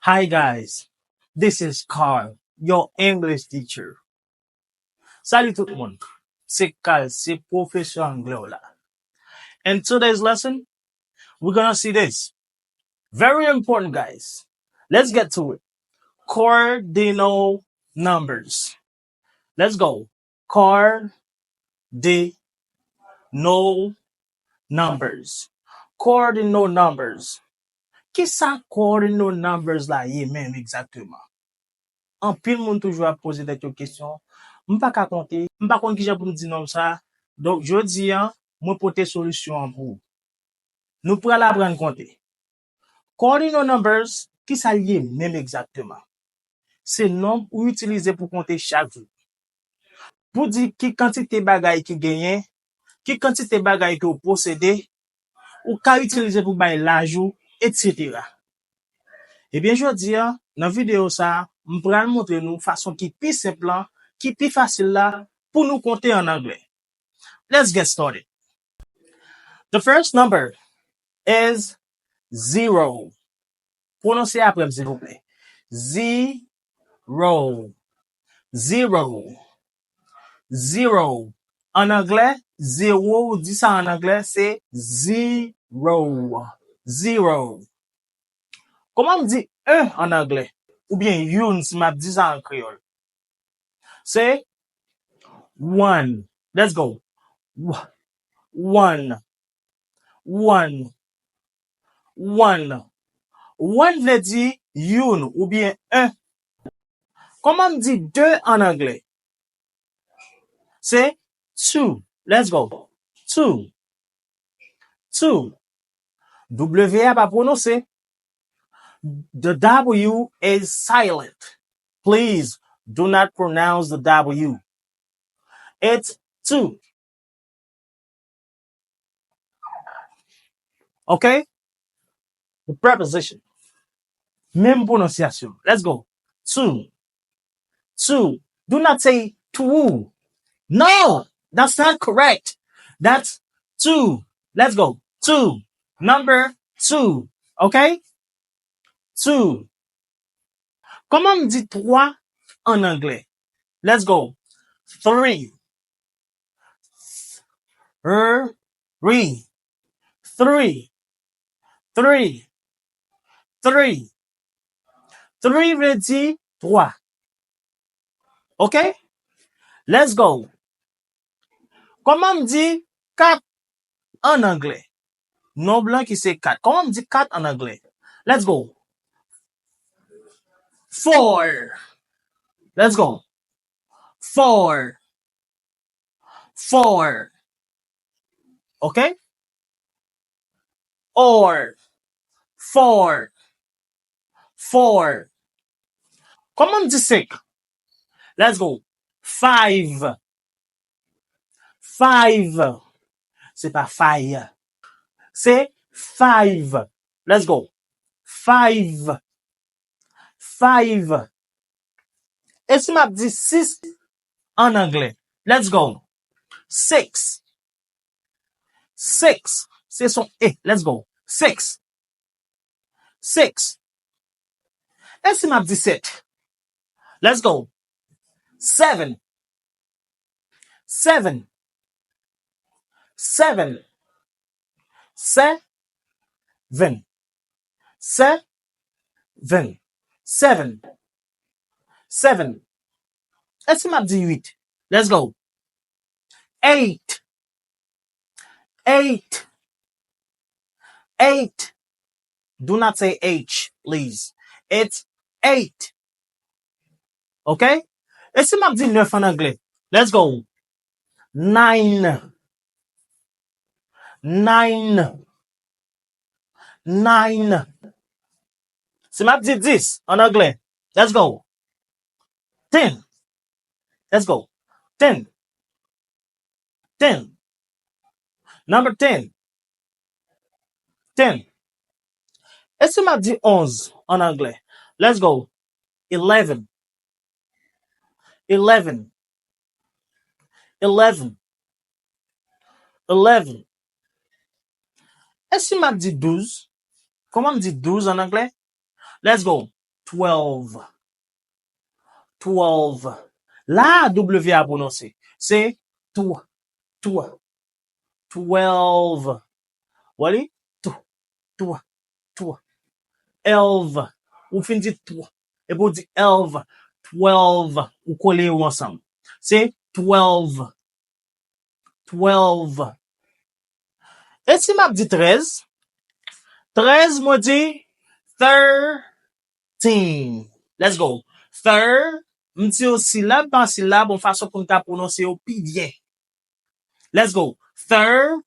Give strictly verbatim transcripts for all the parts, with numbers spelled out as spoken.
Hi guys, this is Carl, your English teacher. Salut tout moun, se Carl, se pwofesè anglè w la. In today's lesson, we're gonna see this. Very important, guys. Let's get to it. Cardinal numbers. Let's go. Cardinal numbers. Cardinal numbers. Kisa cardinal numbers la ye menm egzakteman? Anpil moun toujou ap poze tèt yo kesyon. M pa ka konte, m pa konn kijan pou m di nonb sa. Donk, jodi a, mwen pote solisyon an pou ou. Nou pral aprann konte. Cardinal numbers, kisa l ye menm egzakteman? Se nonb ou itilize pou konte chak jou. Pou di ki kantite bagay ki genyen, ki kantite bagay ke w posede, ou ka itilize pou bay laj ou, etsetera. Ebyen, jodi a, nan videyo sa a, m pral montre nou fason ki pi senp lan, ki pi fasil la, pou nou konte an anglè. Let's get started. The first number is zero. Pwononse apre m, silvouplè. Zero. Zero. Zero. An anglè, zewo, ou di sa an anglè, se zero. Zero. Kòman m di un an anglè? Oubyen youn si m ap di sa an kreyòl? Se one. Let's go. Wa- One. One. One. One vle di youn oubyen un. Kòman m di de an anglè? Se two. Let's go. Two. Two. W a pa pwononse. The W is silent. Please do not pronounce the W. It's two. Okay? The preposition. Menm pwononsyasyon. Let's go. Two. Two. Do not say two. No, that's not correct. That's two. Let's go. Two. Number two. Okay? Two. Kòman m di twa an anglè? Let's go. Three. Three. Three. Three. Three. Three vle di twa. Ok? Let's go. Kòman m di kat an anglè? Nonb lan ki se kat. Kòman m di kat an anglè? Let's go. Four. Let's go. Four. Four. Ok? Or. Four. Four. Kòman m di senk? Let's go. Five. Five. Se pa fay. Se five. Let's go. Five. Five. E si m ap di sis an anglè? Let's go. Six. Six. Se son E. Let's go. Six. Six. E si m ap di sèt? Let's go. Seven. Seven. Seven. Seven. Seven. Seven. Seven. E si m ap di uit? Let's go. Eight. Eight. Eight. Do not say H, please. It's eight. Ok? E si m ap di nèf an anglè? Let's go. Nine. Nine. Nine. Si m ap di dis an anglè? Let's go. Ten. Let's go. Ten. Ten. Number ten. Ten. E si m ap di onz an anglè? Let's go. Eleven. Eleven. Eleven. Eleven. E si m ap di douz? Kòman m di douz an anglè? Let's go. twelve. Twelve. La, W a pwononse. Se tw, tw, twelve. Wè li? Tw, tw, tw, elve. Ou fin di tw, epi ou di elve, twelve. Ou kole yo ansanm. Se twelve. Twelve. E si m ap di trèz? Trèz, mwen di thirteen. Let's go. Thir, m di yo silab pa silab, yon fason pou n ka pwononse yo pi byen. Let's go. Thir,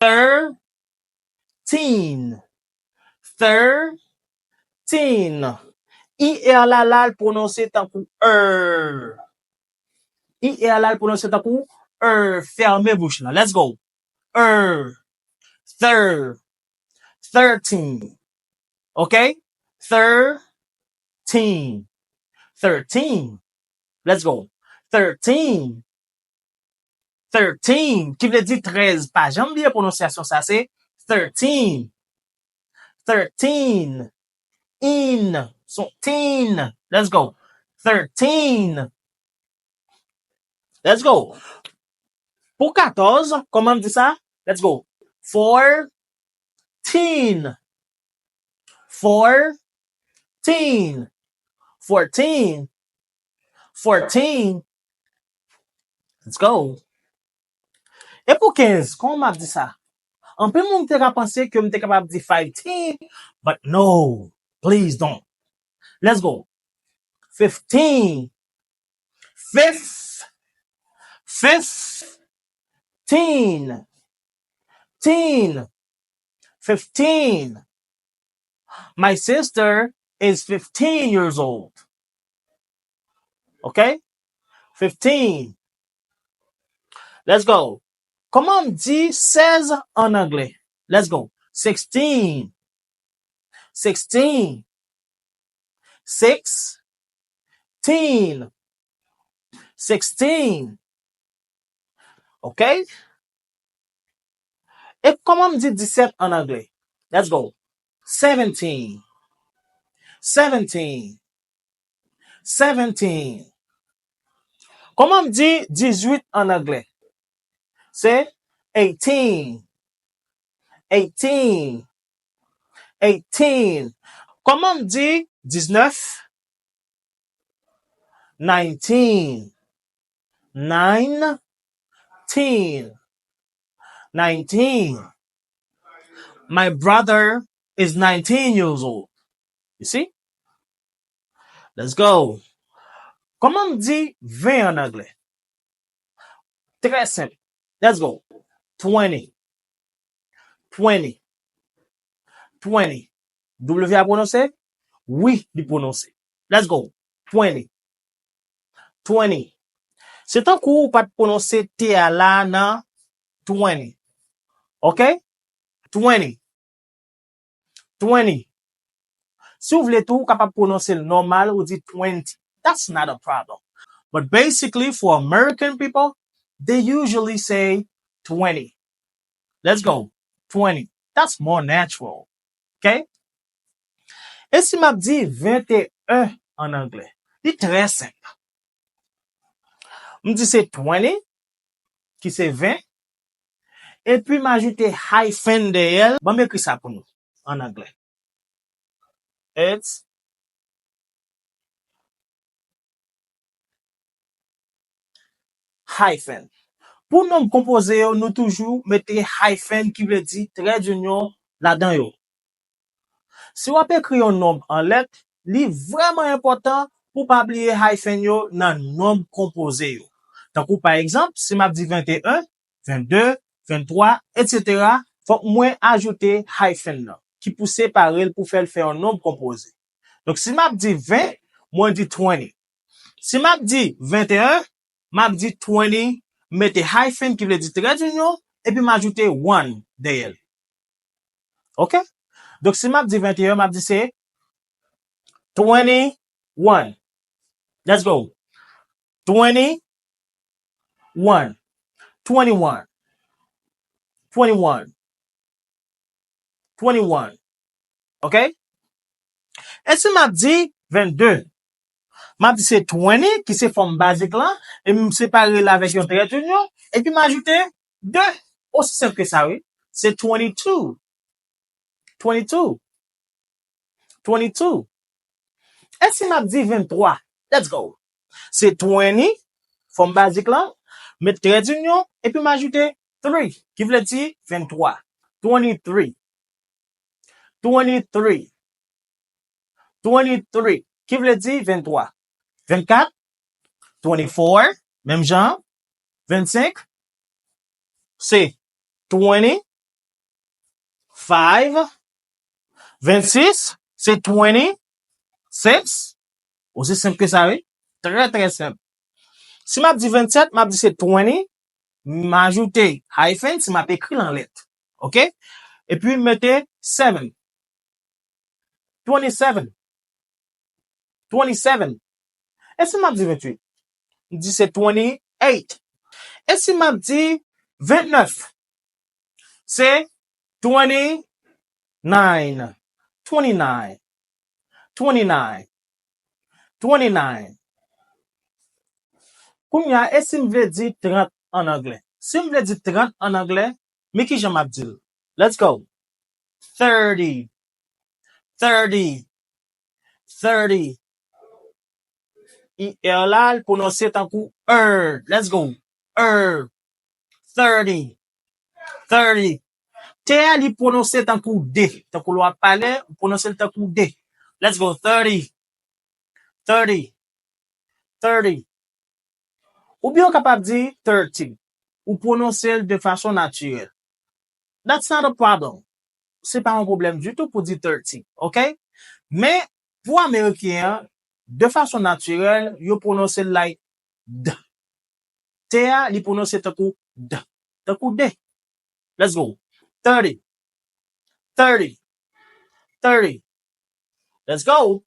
thirteen. Thirteen. I R la, la, l pwononse tankou er. I R la, l pwononse tankou er. Fèmen bouch la. Let's go. Er. Thir. Thirteen. Ok? Thirteen. Thirteen. Let's go. Thirteen. Thirteen, ki vle di trèz. Pa janm bliye pwononsyasyon sa, se thirteen. Thirteen. In. Son teen. Let's go. Thirteen. Let's go. Pou katòz, kòman m di sa? Let's go. Fourteen. Fourteen. Fourteen. Fourteen. Let's go. E pou kenz, kòman m ap di sa? Anpil moun te ka panse ke m te kapab di fifteen, but no, please don't. Let's go. Fifteen. Fif, fifteen. Teen. Fifteen. My sister is fifteen years old. Ok? Fifteen. Let's go. Kòman m di sèz an anglè? Let's go. Sixteen. Sixteen. Six. Teen. Sixteen. Ok? E kòman m di disèt an anglè? Let's go. Seventeen. Seventeen. Seventeen. Kòman m di dizuit an anglè? Se eighteen. Eighteen. Eighteen. Kòman m di diznèf? Nineteen. Nineteen. Nineteen. My brother is nineteen years old. You see? Let's go. Kòman m di ven an anglè? Trè senp. Let's go. Twenty. Twenty. Twenty. W a pwononse? Wi, li pwononse. Let's go. Twenty. Twenty. Se tankou ou pa t pwononse T a la nan twenty. Ok? Twenty. Twenty. Si w vle tou, ou kapab pwononse l nòmal, ou di twenty. That's not a problem. But basically, for American people, they usually say twenty. Let's go. Twenty. That's more natural. Ok? E si m ap di venteyen an anglè? Li trè senp. M di se twenty, ki se ven, epi m ajoute hyphen dèyè l. Ban m ekri sa pou nou, an anglè. It's hyphen. Pou nonb konpoze yo, nou toujou mete hyphen, ki vle di trè dinyon, ladan yo. Si w ap ekri yon nonb an lèt, li vrèman enpòtan pou w pa bliye hyphen yo nan nonb konpoze yo. Tankou pa egzanp, si m ap di venteyen, vennde, venntwa, etsetera, fòk mwen ajoute hyphen nan, ki pou separe l pou fè l fè yon nonb konpoze. Donk, si m ap di ven, mwen di twenty. Si m ap di venteyen, m ap di twenty, m mete hyphen ki vle di trè dinyon, epi m ajoute one dèyè l. Ok? Donk, si m ap di venteyen, m ap di se twenty-one. Let's go. Twenty-one. Twenty-one. Twenty-one. Twenty-one. Ok? E si m ap di vennde? M ap di se twenty, ki se fòm bazik lan, e m separe l avèk yon trè dinyon, epi m ajoute de. Osi senp ke sa, wi. Se twenty-two. Twenty-two. Twenty-two. E si m ap di venntwa? Let's go. Se twenty, fòm bazik lan, met trè dinyon, epi m ajoute three, ki vle di venntwa. Twenty-three. Twenty-three. Twenty-three, ki vle di venntwa. Vennkat, twenty-four, menm jan, vennsenk, se twenty-five, vennsis, se twenty-six. Osi senp ke sa, wi. Trè, trè senp. Si m ap di vennsèt, m ap di se twenty, m ajoute hyphen, si m ap ekri l an lèt. Oke? Epi m mete seven. Twenty-seven. Twenty-seven. E si m ap di venntuit? M di se twenty-eight. E si m ap di ventnèf? Se twenty-nine. Twenty-nine. Twenty-nine. Twenty-nine. Kounye a, e si m vle di trant an anglè? Si m vle di trant an anglè, men ki jan m ap di l? Let's go. Thirty. Thirty. Thirty. I R la, l pwononse tankou er. Let's go. Er. Thirty. Thirty. T a, li pwononse tankou D. Tankou lè w ap pale, ou pwononse l tankou D. Let's go. Thirty. Thirty. Thirty. Oubyen ou kapab di thirty. Ou pwononse l de fason natirèl. That's not a problem. Se pa yon pwoblèm ditou pou di thirty, oke? Men, pou Ameriken an, de fason natirèl, yo pwononse l like D. T a, li pwononse tankou D. Tankou D. Let's go. Thirty. Thirty. Thirty. Let's go.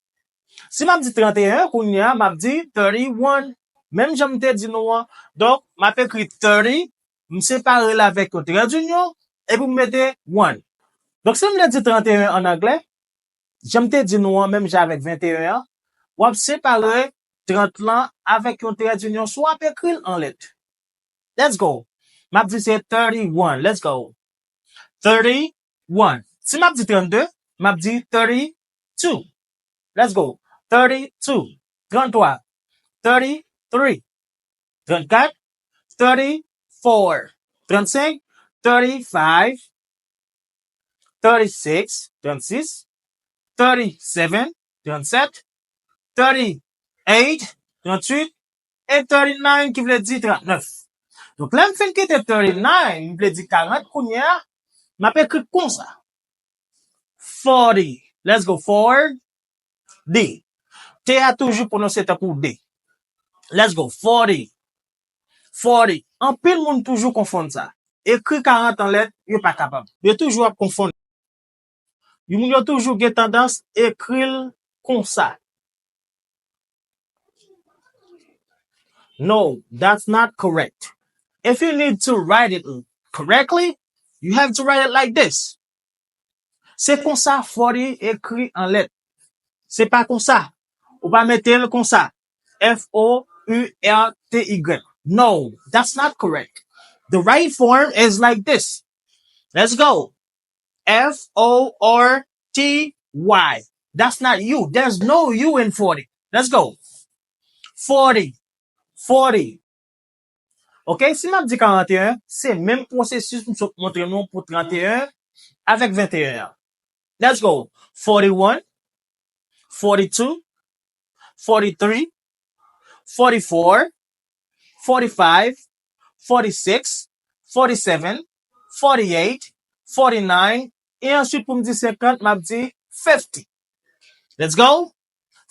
Si m ap di trant e en, kounye a, m ap di thirty-one. Menm jan m te di nou an. Donk, m ap ekri thirty, m separe l avèk yon trè dinyon, epi m mete one. Donk, si m vle di trant e en an anglè, jan m te di nou an, menm jan avèk venntuit an, w ap separe trant lan avèk yon trè dinyon, swa w ap ekri l an lèt. Let's go. M ap di se thirty-one. Let's go. Thirty-one. Si m ap di trannde, m ap di thirty-two. Let's go. Thirty-two. Tranntwa. Thirty-three. Trannkat. Thirty-four. Trannsenk. Thirty-five. Thirty-six. Trannsis. Thirty-seven. Trannsèt. Thirty-eight. Tranntuit. E thirty-nine, ki vle di trannèf. Donk, lè m fin kite thirty-nine, m vle di karant kounye a, m ap ekri konsa. Forty. Let's go. Forty. T a toujou pwononse tankou D. Let's go. Forty. Forty. Anpil moun toujou konfonn sa. Ekri karant an lèt, yo pa kapab. Yo toujou ap konfonn. Yo, moun yo toujou gen tandans ekri l konsa. No, that's not correct. If you need to write it correctly, you have to write it like this. Se konsa forty ekri an lèt. Se pa konsa. Ou pa mete l konsa. F O U R T Y. No, that's not correct. The right form is like this. Let's go. F O R T Y. That's not U. There's no U in forty. Let's go. Forty. Forty. Ok, si m ap di karant e en, se menm pwosesis m sot montre nou pou trannde avèk vennde an. Let's go. Forty-one, forty-two, forty-three, forty-four, forty-five, forty-six, forty-seven, forty-eight, forty-nine, e answit pou m di senkant, m ap di fifty. Let's go.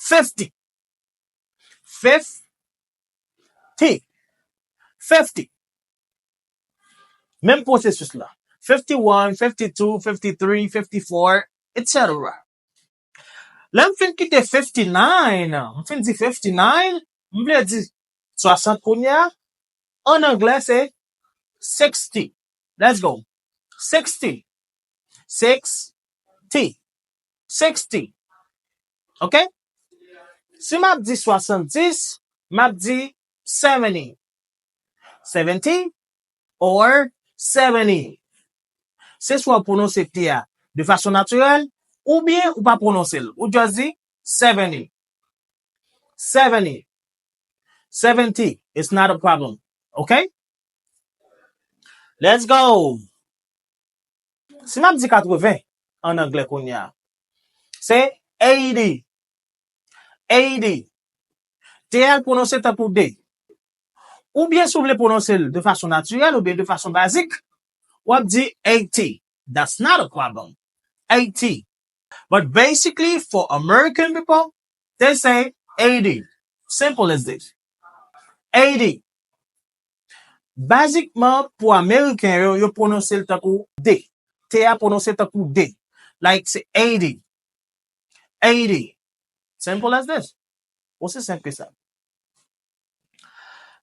Fifty. Fifty. Fifty. Menm pwosesis la. Fifty-one, fifty-two, fifty-three, fifty-four, et cetera. Lè m fin kite fifty-nine, m fin di fifty-nine, m vle di swasant kounye a. An anglè, se sixty. Let's go. Sixty. Sixty. Sixty. Ok? Si m ap di swasanndis, m ap di seventy. Seventy or seventy. Se swa w pwononse T a de fason natirèl, oubyen ou pa pwononse l. Ou just di seventy. Seventy. Seventy. It's not a problem. Ok? Let's go! Si m ap di katreven an anglè kounye a, se eighty. Eighty. T a l pwononse tankou D. Oubyen si w vle pwononse l de fason natirèl oubyen de fason bazik, w ap di eighty. That's not a problem. Eighty. But basically, for American people, they say eighty. Simple as this. Eighty. Bazikman, pou Ameriken yo, yo pwononse l tankou D. T a pwononse tankou D. Like, se eighty. Eighty. Simple as this. Osi senp ke sa.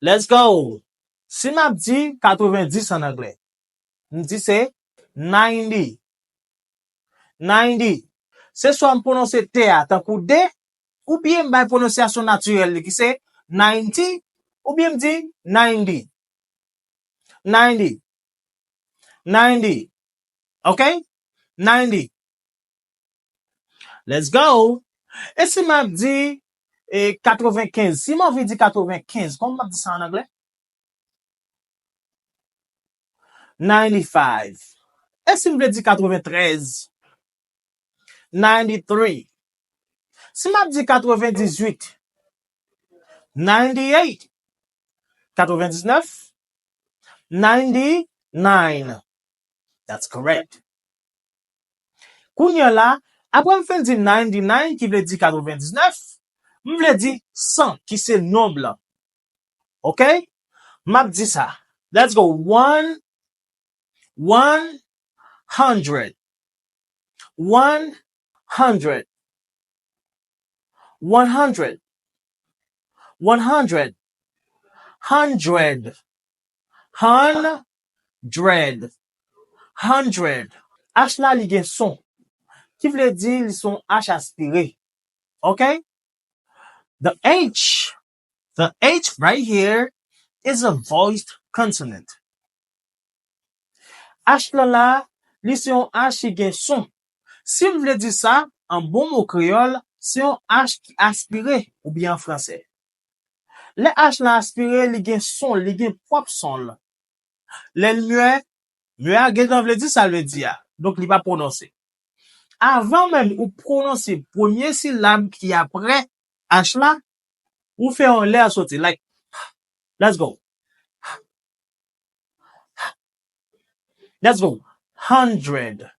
Let's go. Si m ap di katrevendis an anglè, m di se ninety. Ninety. Se swa m pwononse T a tankou D, oubyen m bay pwononsyasyon natirèl li ki se ninety, oubyen m di ninety. Ninety. Ninety. Ok? Ninety. Let's go. E si m ap di, e, katrevenkenz? Si m anvi di katrevenkenz, kòman m ap di sa an anglè? Ninety-five. E si m vle di katreventrèz? Ninety-three. Si m ap di katrevendizuit? Ninety-eight. Katrevendiznèf. Ninety-nine. That's correct. Kounye a la, apre m fin di ninety-nine, ki vle di katrevendiznèf, m vle di san, ki se nonb lan. Ok? M ap di sa. Let's go. One, one hundred. One hundred. One hundred. One hundred. Hundred. Hundred. Hundred. H la, li gen son. Ki vle di li se yon H aspire. Ok? The H, the H right here is a voiced consonant. H lan la, li se yon H ki gen son. Si m vle di sa, an bon mo kreyòl, se yon H ki aspire, oubyen an fransè. Lè H lan aspire, li gen son, li gen pwòp son l. Lè l muet, muet a gentan vle di sa l vle di a. Donk, li pa pwononse. Avan menm ou pwononse premye silab ki apre H la, ou fè yon lè soti. Like, let's go. Let's go. Hundred.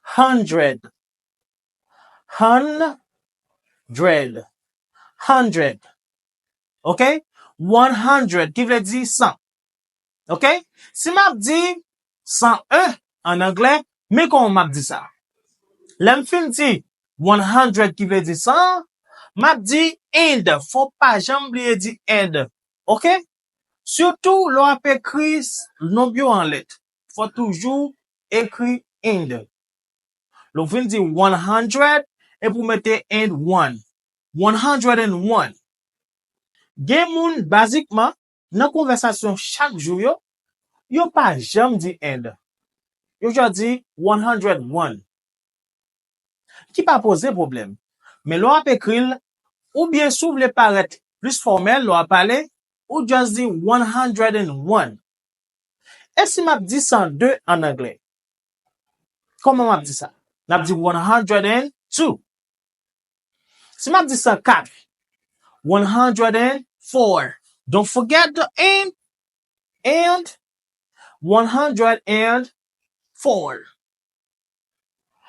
Hundred. Hundred. Hundred. Ok? One hundred, ki vle di san. Ok? Si m ap di san e an anglè, men kòman m ap di sa. Lè m fin di one hundred, ki vle di san, m ap di and. Fò w pa janm bliye di and. Ok? Sitou lè w ap ekri s-, nonb yo an lèt. Fò w toujou ekri and. Lè w fin di one hundred, epi w mete and one. One hundred and one. Gen moun, bazikman, nan konvèsasyon chak jou yo, yo pa janm di and. Yo just di one hundred one. Ki pa poze pwoblèm. Men lè w ap ekri l, oubyen si w vle parèt plis fòmèl lè w ap pale, ou just di one hundred and one. E si m ap di san de an anglè? Kòman m ap di sa? N ap di one hundred and two. Si m ap di san kat, one hundred and four. Don't forget the and, and one hundred and four.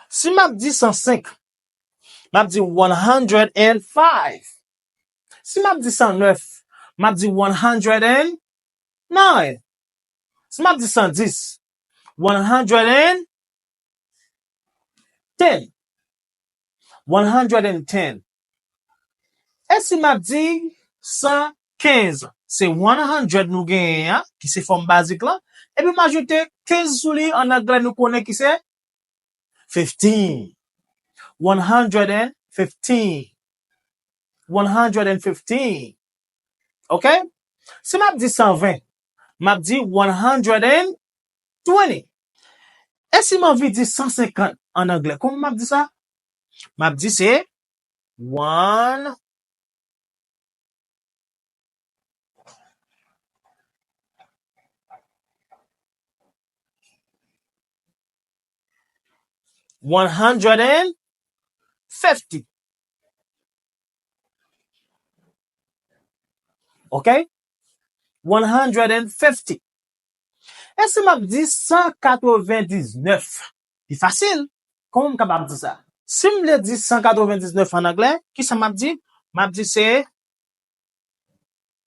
Si m ap di san senk, m ap di one hundred and five. Si m ap di san nèf, m ap di one hundred and nine. Si m ap di san dis, one hundred and ten. One hundred and ten. E si m ap di san kenz, se one hundred nou genyen an, ki se fòm bazik lan, epi m ajoute kenz sou li, an anglè nou konnen ki se fifteen. One hundred and fifteen. One hundred and fifteen. Ok? Si m ap di san ven, m ap di one hundred and twenty. E si m anvi di san senkant an anglè, kòman m ap di sa? M ap di se one, one hundred and fifty. Ok? One hundred and fifty. E si m ap di san katrevendiznèf? Pi fasil. Kòman m kapab di sa? Si m vle di san katrevendiznèf an anglè, kisa m ap di? M ap di se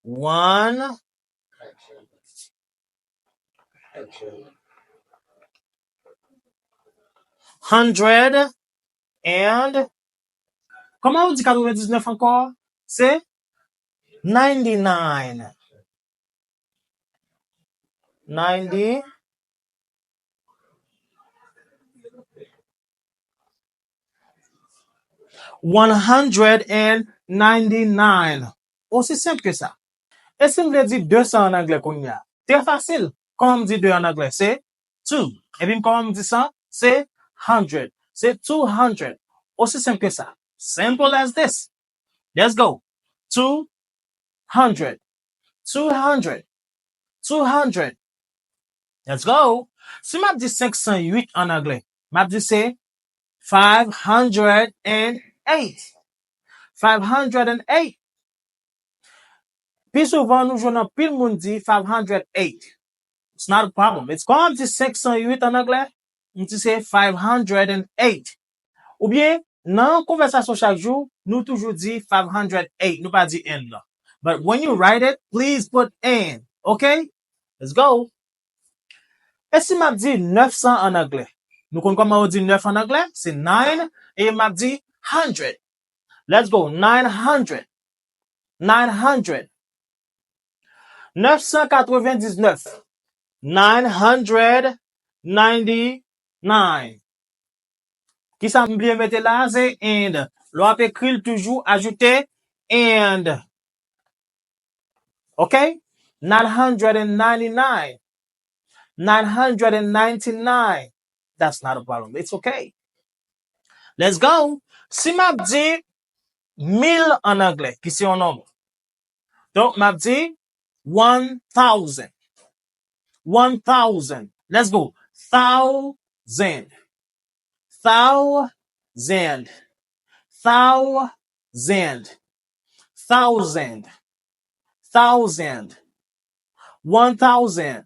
one hundred and, kòman ou di katrevendiznèf ankò? Se ninety-nine. Ninety. One hundred and ninety-nine. Osi senp ke sa. E si m vle di de san an anglè kounye a? Trè fasil. Kòman m di de an anglè? Se two. Epi kòman m di san? Se hundred. Se two hundred. Osi senp ke sa. Simple as this. Let's go. Two hundred. Two hundred. Two hundred. Let's go. Si m ap di senk san uit an anglè, m ap di se five hundred and eight. Five hundred and eight. Pi souvan, nou jwenn anpil moun di five hundred eight. It's not a problem. It's, kòman m di senk san uit an anglè? M di se five hundred and eight. Oubyen, nan konvèsasyon chak jou, nou toujou di five hundred eight, nou pa di and non. But when you write it, please put and, ok? Let's go. E si m ap di nèf san an anglè? Nou konn kòman yo di nèf an anglè? Se nine, e m ap di hundred. Let's go, nine hundred. Nine hundred. Nèf san katrevendiznèf. Nine hundred ninety-nine. Kisa m bliye mete la a? Se and. Lè w ap ekri l, toujou ajoute and. Ok? Nine hundred and ninety-nine. Nine hundred and ninety-nine. That's not a problem. It's ok. Let's go. Si m ap di mil an anglè, ki se yon nonb. Donk, m ap di one thousand. One thousand. Let's go. Thousand. Thousand. Thousand. Thousand. Thousand. One thousand.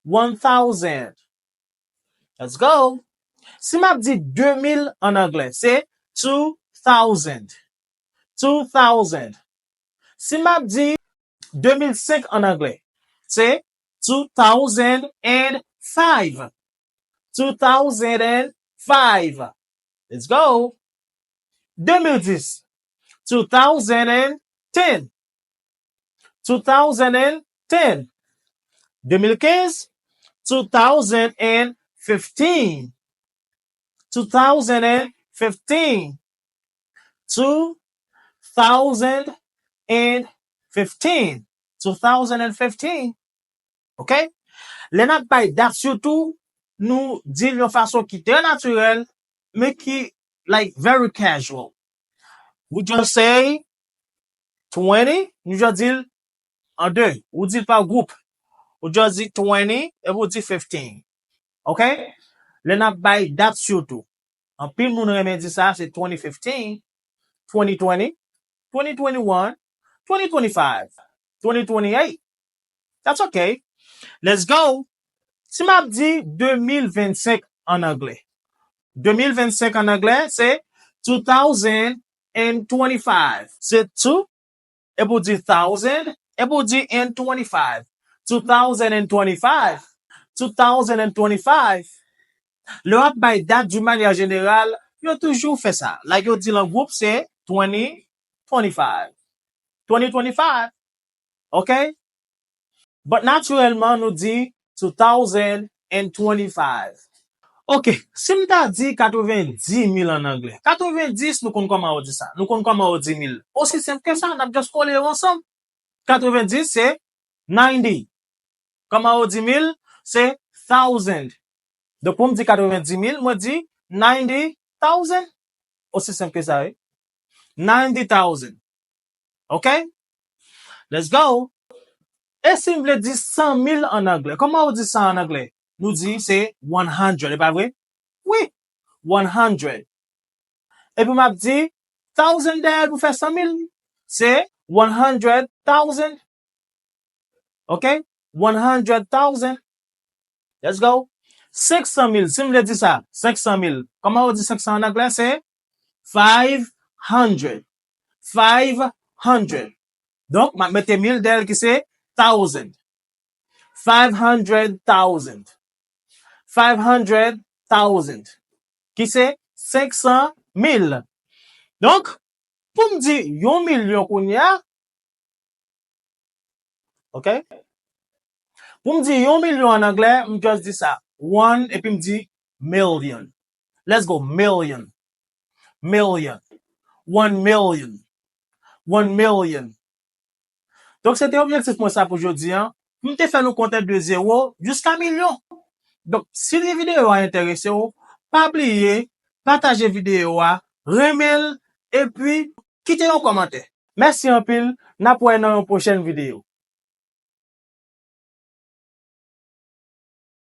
One thousand. Let's go. Si m ap di de mil an anglè, se two thousand. Two thousand. Si m ap di de mil senk an anglè, se two thousand and five. Two thousand and five. Let's go. De mil dis. Two thousand and ten. Two thousand and ten. De mil kenz. Two thousand and fifteen. Two thousand and fifteen. Two thousand and fifteen. Two thousand and fifteen. Ok? Lè n ap bay dat sitou, nou di l yon fason ki trè natirèl, men ki, like, very casual. We just say twenty, nou just di l an de. Ou di l pa gwoup. Ou just di twenty, epi ou di fifteen. Ok? Lè n ap bay dat sitou. Anpil moun renmen di sa, se twenty fifteen, twenty twenty, twenty twenty-one, twenty twenty-five, twenty twenty-eight. That's ok. Let's go. Si m ap di de mil vennsenk an anglè. De mil vennsenk an anglè, se two thousand and twenty-five. Se two, epi w di thousand, epi w di and twenty-five. Two thousand and twenty-five. Two thousand and twenty-five. Lè w ap bay dat d'une manière générale, yo toujou fè sa. Like yo di l an gwoup, se twenty twenty-five. Twenty twenty-five. Ok? But natirèlman, nou di two thousand and twenty-five. Ok, si m ta di katrevendimil an anglè. Katrevendis, nou konn kòman yo di sa. Nou konn kòman yo di mil. Osi senp ke sa, n ap just kole yo ansanm. Katrevendis se ninety. Kòman yo di mil? Se thousand. Donk, pou m di katrevendimil, mwen di ninety thousand. Osi senp ke sa, wi. Ninety thousand. Ok? Let's go. E si m vle di san mil an anglè? Kòman yo di sa an anglè? Nou di se one hundred, e pa vre? Wi, one hundred. Epi m ap di thousand dèyè l pou fè san mil. Se one hundred thousand. Ok? One hundred thousand. Let's go. Senk san mil, si m vle di sa, senk san mil. Kòman yo di senk san an anglè? Se five hundred. Five hundred. Donk, m ap mete mil dèyè l ki se thousand. Five hundred thousand. Five hundred thousand. Ki se senk san mil. Donk, pou m di yon milyon kounye a, ok? Pou m di yon milyon an anglè, m just di sa. One, epi m di million. Let's go, million. Million. One million. One million. Donk, se te objektif mwen sa pou jodi a. M te fè nou konte de zewo jiska milyon. Donk, si videyo a enterese w, pa bliye pataje videyo a, renmen l, epi kite yon kòmantè. Mèsi anpil, n ap wè nan yon pwochèn videyo.